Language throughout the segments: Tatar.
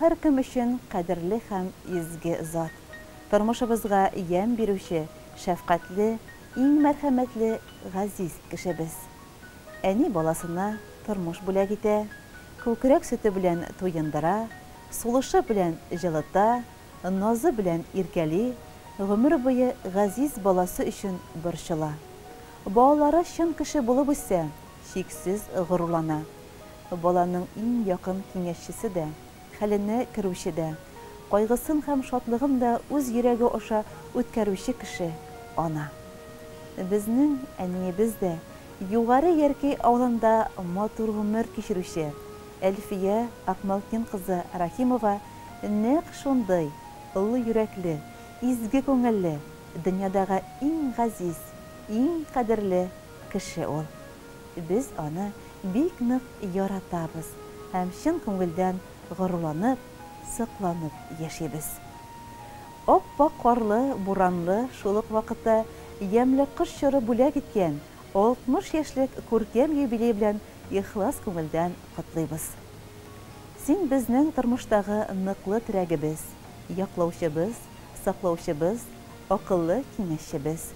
һәркем өчен кадерле һәм изге зат. Тормышыбызга ямь бирүче, шәфкатьле, иң мәрхәмәтле, газиз кешебез. Әни баласына тормыш бүләк итә, күкрәк сөте белән туендыра, сулышы белән җылыта, назы белән иркәли, гомер буе газиз баласы өчен борчыла. Балалары чын кеше булып үссә, чиксез горурлана. Баланың иң якын киңәшчесе дә, хәленә керүче дә, кайгысын һәм шатлыгын да үз йөрәге аша үткәрүче кеше – ана. Безнең әниебез дә Югары Яркәй авылында матур гомер кичерүче Әлфия Акмалкин кызы Рахимова нәкъ шундый олы йөрәкле, изге күңелле, дөньядагы иң газиз, иң кадерле кеше ул. Без аны бик нык яратабыз һәм чын күңелдән горурланып, сокланып яшибез. Ап-ак карлы, буранлы, шул ук вакытта ямьле кыш чоры бүләк иткән 60 яшьлек күркәм юбилей белән ихлас күңелдән котлыйбыз. Син безнең тормыштагы ныклы терәгебез, яклаучыбыз, саклаучыбыз, акыллы киңәшчебез.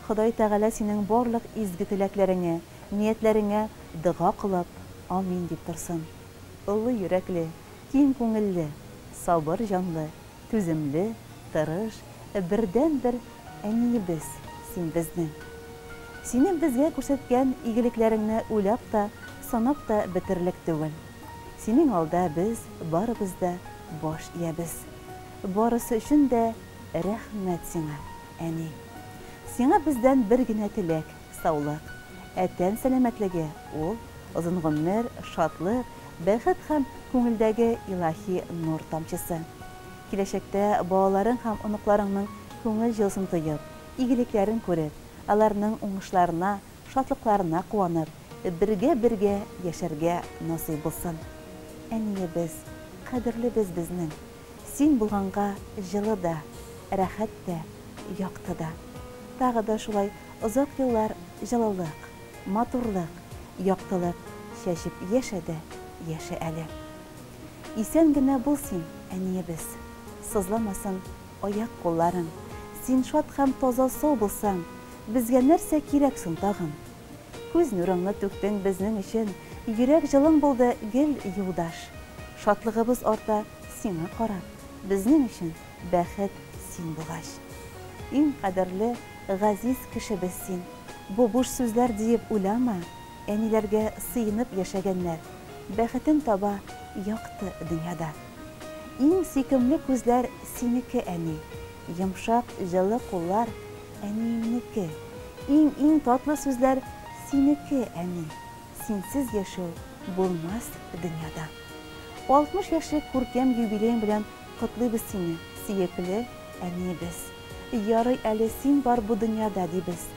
Ходай Тәгалә синең барлык изге теләкләреңә, ниятләреңә дога кылып, амин дип торсын. Олы йөрәкле, киң күңелле, сабыр җанлы, түземле, тырыш, бердәнбер әниебез син безнең. Синең безгә күрсәткән игелекләреңне уйлап та, санап та бетерерлек түгел. Синең алда без барыбыз да баш иябез. Барысы өчен дә рәхмәт сиңа, әни. Сиңа бездән бер генә теләк – саулык. Ә тән сәламәтлеге ул озын гомер, шатлык, бәхет һәм күңелдәге илаһи нур тамчысы. Киләчәктә балаларың һәм оныкларыңның күңел җылысын тоеп, игелекләрен күреп, аларның уңышларына, шатлыкларына куанып, бергә-бергә яшәргә насыйп булсын. Әниебез, кадерлебез безнең. Син булганга җылы да, рәхәт тә, якты да. Тагы да шулай озак еллар җылылык, матурлык, яктылык чәчеп яшә дә яшә әле. Исән генә бул син, әниебез. Сызламасын аяк-кулларың. Син шат һәм таза сау булсаң, безгә нәрсә кирәк соң тагын? Күз нурыңны түктең безнең өчен, йөрәк җылың булды гел юлдаш. Шатлыгыбыз арта сиңа карап, безнең өчен бәхет син булгач. Иң кадерле, газиз кешебез син. Бу буш сүзләр диеп уйлама, әниләргә сыенып яшәгәннәр бәхетен таба якты дөньяда. Иң сөйкемле күзләр синеке, әни. Йомшак, җылы куллар әниемнеке. Иң-иң татлы сүзләр синеке, әни. Синсез яшәү булмас дөньяда. 60 яшьлек күркәм юбилеең белән котлыйбыз сине, сөекле әниебез. Ярый әле син бар бу дөньяда, дибез.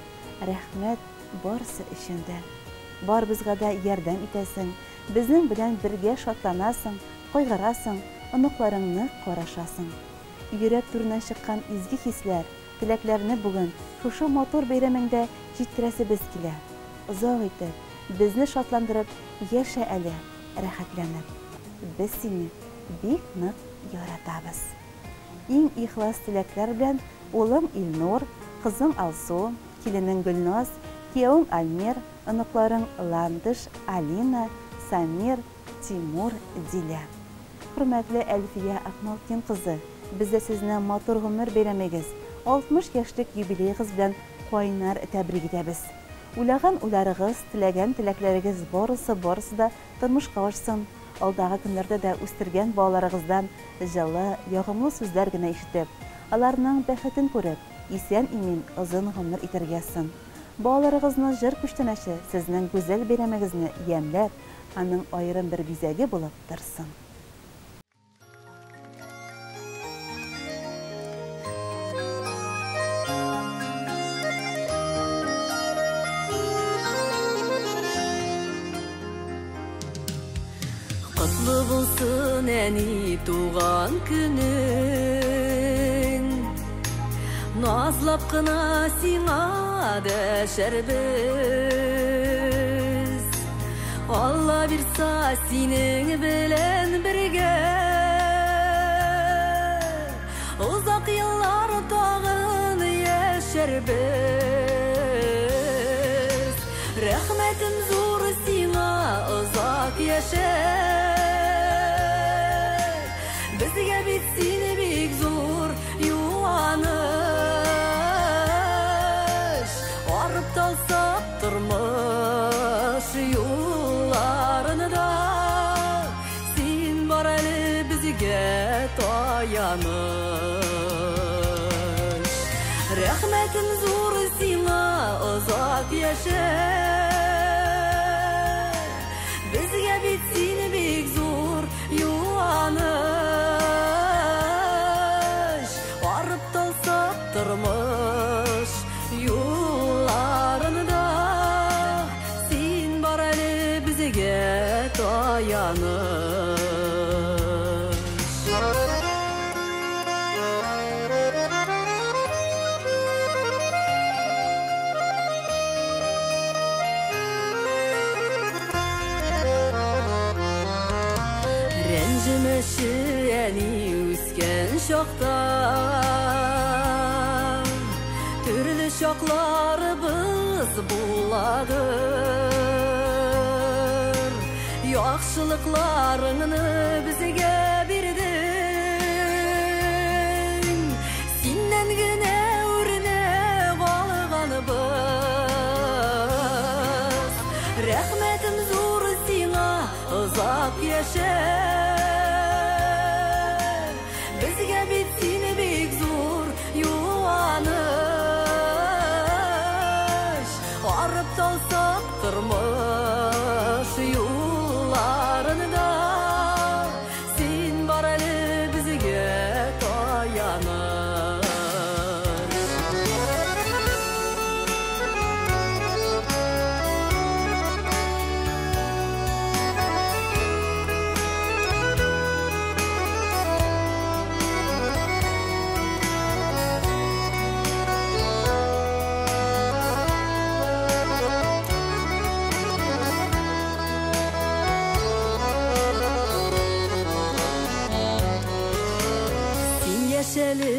Рәхмәт барысы өчен дә. Барыбызга да ярдәм итәсең, безнең белән бергә шатланасың, кайгырасың, оныкларыңны карашасың. Йөрәк түреннән чыккан изге хисләр, теләкләрне бүген шушы матур бәйрәмеңдә җиткерәсебез килә. Озак итеп, безне шатландырып яшә әле, рәхәтләнеп. Без сине бик нык яратабыз. Иң ихлас теләкләр белән улың Илнур, кызың Алсу, киленең Гөлназ, киявең Альмир, оныкларың Ландыш, Алина, Самир, Тимур, Дилә. Хөрмәтле Әлфия Акмалкин кызы, без дә сезне матур гомер бәйрәмегез, 60 яшьлек юбилеегыз белән кайнар тәбрик итәбез. Уйлаган уйларыгыз, теләгән теләкләрегез барысы-барысы да тормышка ашсын. Алдагы көннәрдә дә үстергән балаларыгыздан җылы, ягымлы сүзләр генә ишетеп, аларның бәхетен күреп, исән-имин озын гомер итәргә язсын. Балаларыгызның җыр күчтәнәче сезнең гүзәл бәйрәмегезне ямьләп, аның аерым бер бизәге булып торсын. Котлы булсын, әни, туган көнең. Назлап кына сиңа дәшәрбез. Алла бирса, синең белән бергә Озак еллар тагын яшәрбез. Рәхмәтем зур сиңа, озак яшә. Безгә бит син бик зур юаныч. Арып талсак тормыш юлларында, син бар әле безгә таяныч. Рәхмәтем зур сиңа, озак яшә. Безгә бит син бик зур юаныч. Арып талсак тормыш юлларында, син бар әле безгә таяныч. Рәнҗемәче әни үскән чакта, төрле чакларыбыз буладыр. Яхшылыкларыңны безгә бирдең, синнән генә үрнәк алганбыз. Рәхмәтем зур сиңа, озак яшә. Безгә бит син бик зур юаныч. Арып талсак тормыш юлларында, син бар әле безгә таяныч. Син яшәле,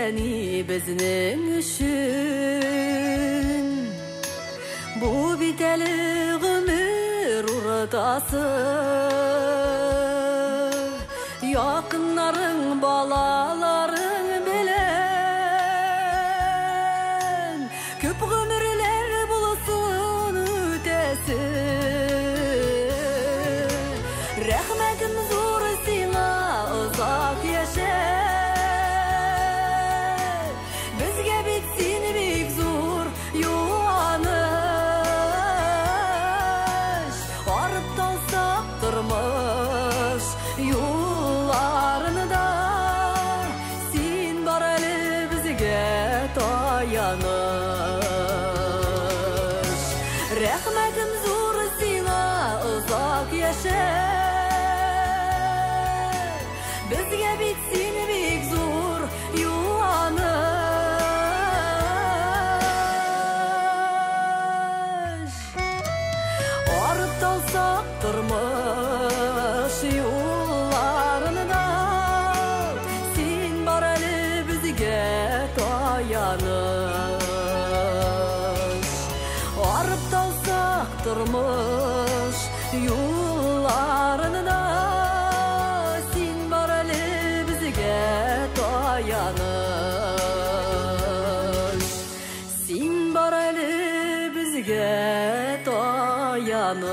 әни, безнең өчен. Бу бит әле гомер уртасы. Якыннарың, балаларың белән күп гомерләр булсын үтәсе. Рәхмәтем зур сиңа, озак яшә. Безгә бит син бик зур юаныч. Арып талсак тормыш юлларында, син бар әле безгә таяныч. Рәхмәтем зур сиңа, озак яшә. Безгә бит син бик зур юаныч. Арып талсак тормыш юлларында, син бар әле безгә таяныч. Арып талсак тормыш юлларында, син бар әле безгә таяныч. Син бар әле безгә таяныч.